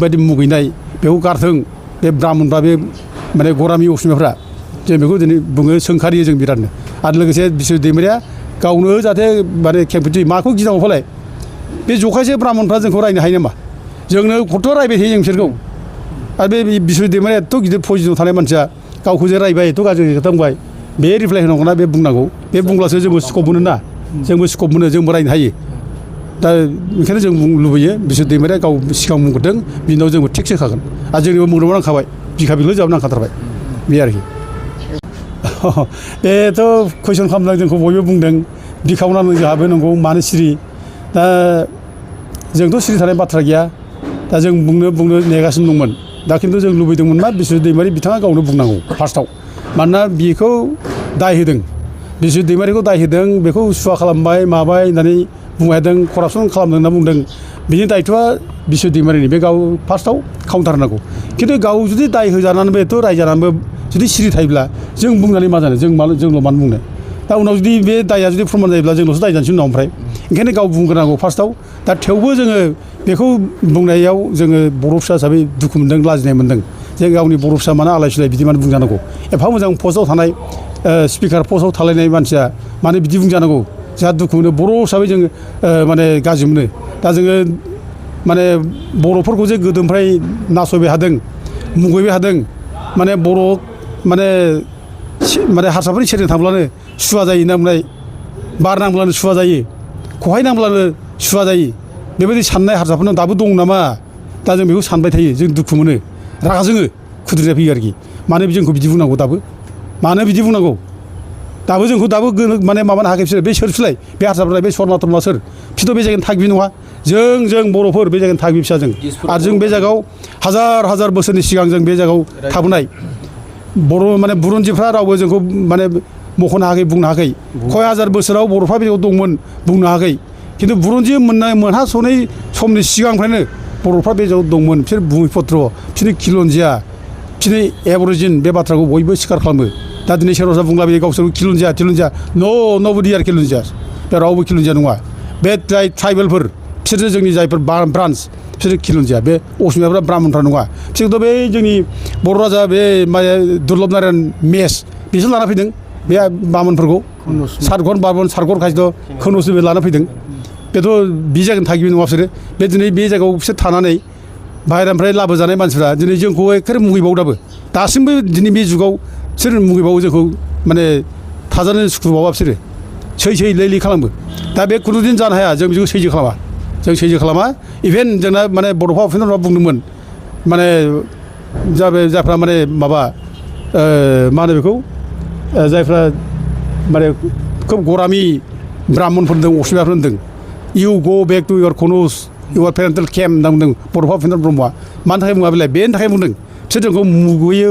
जोंबायदि मुगैनाय बेखौ गारथों बे ब्राह्मणफ्रा बे माने गरामि असमियाफ्रा जों बेखौ दिनै बुङो सोंखारियो जों बिरादनो आरो लोगोसे बिश्व दैमारिया गावनो जाहाथे माने खेंफोरथि माखौ गिनांगौ फालाय बे जखायसे ब्राह्मणफ्रा जोंखौ रायनो हायो नामा जोंनो खथ' रायबाय थायो जों बिसोरखौ आरो बे बिश्व दैमारिया एथ' गिदिर पजिसनाव थानाय मानसिया गावखौ जे रायबाय एथ' गाज्रि खोथा बुंबाय बे रिप्लाय होनांगौ ना बे बुंनांगौ बे बुंब्लासो जोंबो स्कप मोनो ना जोंबो स्कप मोनो जोंबो रायनो हायो दा बेखायनो जों लुबैयो बिश्व दैमारिया गाव सिगां बुंग्रोदों बिनि उनाव जोंबो थिगसो होखागोन आरो जोंनिबो मोनोबो नांखाबाय बिखा बिख्लो जाबो नांखाथारबाय बे आरोखि बेथ' कुइसन खालामदों जोंखौ बयबो बुंदों बिखावनानै जोंहाबो नंगौ मानो सिरि दा जोंथ' सिरि थानाय बाथ्रा गैया दा जों बुंनो नेगासिनो दंमोन दा खिन्थु जों लुबैदोंमोन मा बिश्व दैमारि बिथाङा गावनो बुंनांगौ फार्स्टआव मानोना बेखौ दाय होदों बिश्व दैमारिखौ दाय होदों बेखौ सुवा खालामबाय माबाय होननानै बुंदों करापसन खालामदों होनना बुंदों बिनि दायथ'आ बिश्व दैमारिनि बे गाव फार्स्टआव काउन्टार होनांगौ खिन्थु गाव जुदि दाय होजानानैबो एथ' रायजानानैबो जुदि सिरि थायोब्ला जों बुंनानै मा जानो जोंल' मानो बुंनो दा उनाव जुदि बे दायआ जुदि प्रमान जायोब्ला जोंल'सो दाय जानोसै उनाव ओमफ्राय ओंखायनो गाव बुंग्रोनांगौ फार्स्टआव दा थेवबो जोङो बेखौ बुंनायाव जोङो बर' फिसा हिसाबै दुखु मोनदों लाजिनाय मोनदों जे गावनि बर' फिसा मानो आलाय सिलाय बिदि मानो बुंजानांगौ एफा मोजां पस्टआव थानाय स्पिकार पस्टआव थालायनाय मानसिया मानो बिदि बुंजानांगौ जोंहा दुखु मोनो बर' हिसाबै जोङो माने गाज्रि मोनो दा जोङो माने बर'फोरखौ जे गोदोनिफ्राय नासयबाय हादों मुगैबाय हादों माने बर' माने हारसाफोरनि सेरजों थांब्लानो सुवा जायो होनना बुंनाय बार नांब्लानो सुवा जायो खहाय नांब्लानो सुवा जायो बेबायदि साननाय हारसाफोरनाव दाबो दं नामा दा जों बेखौ सानबाय थायो जों दुखु मोनो रागा जोङो खुद्रिनाय फैयो आरोखि मानो जोंखौ बिदि बुंनांगौ दाबो मानो बिदि बुंनांगौ दाबो जोंखौ दाबो माने माबानो हायाखै बिसोर बे सोरसोलाय बे हारसाफोरलाय बे सरना थरमा सोर बिसोरथ' बे जायगानि थागिबि नङा जों बर'फोर बे जायगानि थागिबि फिसा जों आरो जों बे जायगायाव हाजार बोसोरनि सिगां जों बे जायगायाव थाबोनाय बर' माने बुरन्जिफ्रा रावबो जोंखौ माने मख'नो हायाखै बुंनो हायाखै खय हाजार बोसोराव बर'फ्रा बे जायगायाव दंमोन बुंनो हायाखै खिन्थु बुरन्जि मोनहास'नाय समनि सिगांनिफ्रायनो बर'फ्रा बे जायगायाव दंमोन बिसोर भुमिपत्र बिसोरनि खिलन्जिया बिसोरनि एबरिजिन बे बाथ्राखौ बयबो स्वीकार खालामो दा दिनै सोरबा सोरबा बुंला बे गावसोरखौ खिलन्जिया न'बडि आर खिलन्जिया बे रावबो खिलन्जिया नङा बे जाय ट्राइबेलफोर बिसोरसो जोंनि जायफोर ब्रान्स बिसोर खिलन्जिया बे असमियाफ्रा ब्राह्मणफ्रा नङा बिसोरथ' बे जोंनि बर' राजा बे दुर्लभ नारायण मेस बिसोर लाना फैदों बे बामोनफोरखौ सातघर बामोन सातघर खायसेथ' खोनसबो लाना फैदों बेथ' बे जायगानि थागिबि नङा बिसोरो बे दिनै बे जायगायाव बिसोर थानानै बाहेरानिफ्राय लाबोजानाय मानसिफ्रा दिनै जोंखौ एखेबारे मुगैबावो दासिमबो दिनै बे जुगाव बिसोर मुगैबावो जोंखौ माने थाजानो सुखुबावा बिसोरो सै लै खालामो दा बे खुनुदिन जानो हाया जों बेखौ सैज्य खालामा इभेन जोंना माने बड'फा अफिसारफ्रा बुंदोंमोन माने जायफ्रा माने माबा मा होनो बेखौ जायफ्रा माने खोब गरामि ब्राह्मणफोर होनदों असमियाफोर होनदों इउ गो बेक टु इयर कनुस इउर पेरेन्टेल केम्प होनना बुंदों बड'फा अफिसार ब्रह्मआ मानि थाखाय बुङा बेलाय बेनि थाखाय बुंदों बिसोर जोंखौ मुगैयो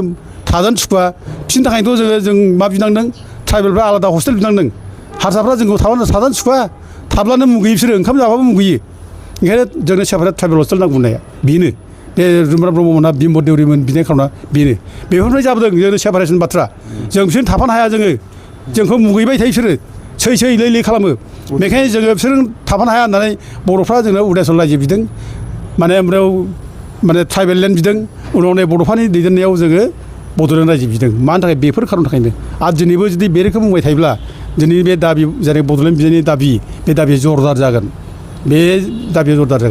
थाजानो सुखुवा बिसोरनि थाखायनोथ' जों मा बिनांदों ट्राइबेलफ्रा आलादा हस्टेल बिनांदों हारसाफ्रा जोंखौ थाजानो सुखुवा थाब्लानो मुगैयो बिसोरो ओंखाम जाबाबो मुगैयो ओंखायनो जोंनो सेपारेट ट्राइबेल हस्टेल नांगौ होननाया बेनो बे रुमब्रा ब्रह्ममोना बिम्ब देउरिमोन बिनाय खार'ना बेनो बेफोरनिफ्राय जाबोदों जोंनो सेपारेसन बाथ्रा जों बिसोरजों थाफानो हाया जोंखौ मुगैबाय थायो बिसोरो सै लै खालामो बेखायनो जोङो बिसोरजों थाफानो हाया होननानै बर'फ्रा जोंनो उदायसल रायजो बिदों माने ओमफ्राय माने ट्राइबेल लेण्ड बिदों उनाव नै बड'फानि दैदेननायाव जोङो बड'लेण्ड रायजो बिदों मानि थाखाय बेफोर खारननि थाखायनो आरो दिनैबो जुदि बे रोखोम बुंबाय थायोब्ला दिनै बे दाबि जेरै बड'लेण्ड बिनायनि दाबि बे दाबिया जरदार जागोन बे दाबिया जरदार जागोन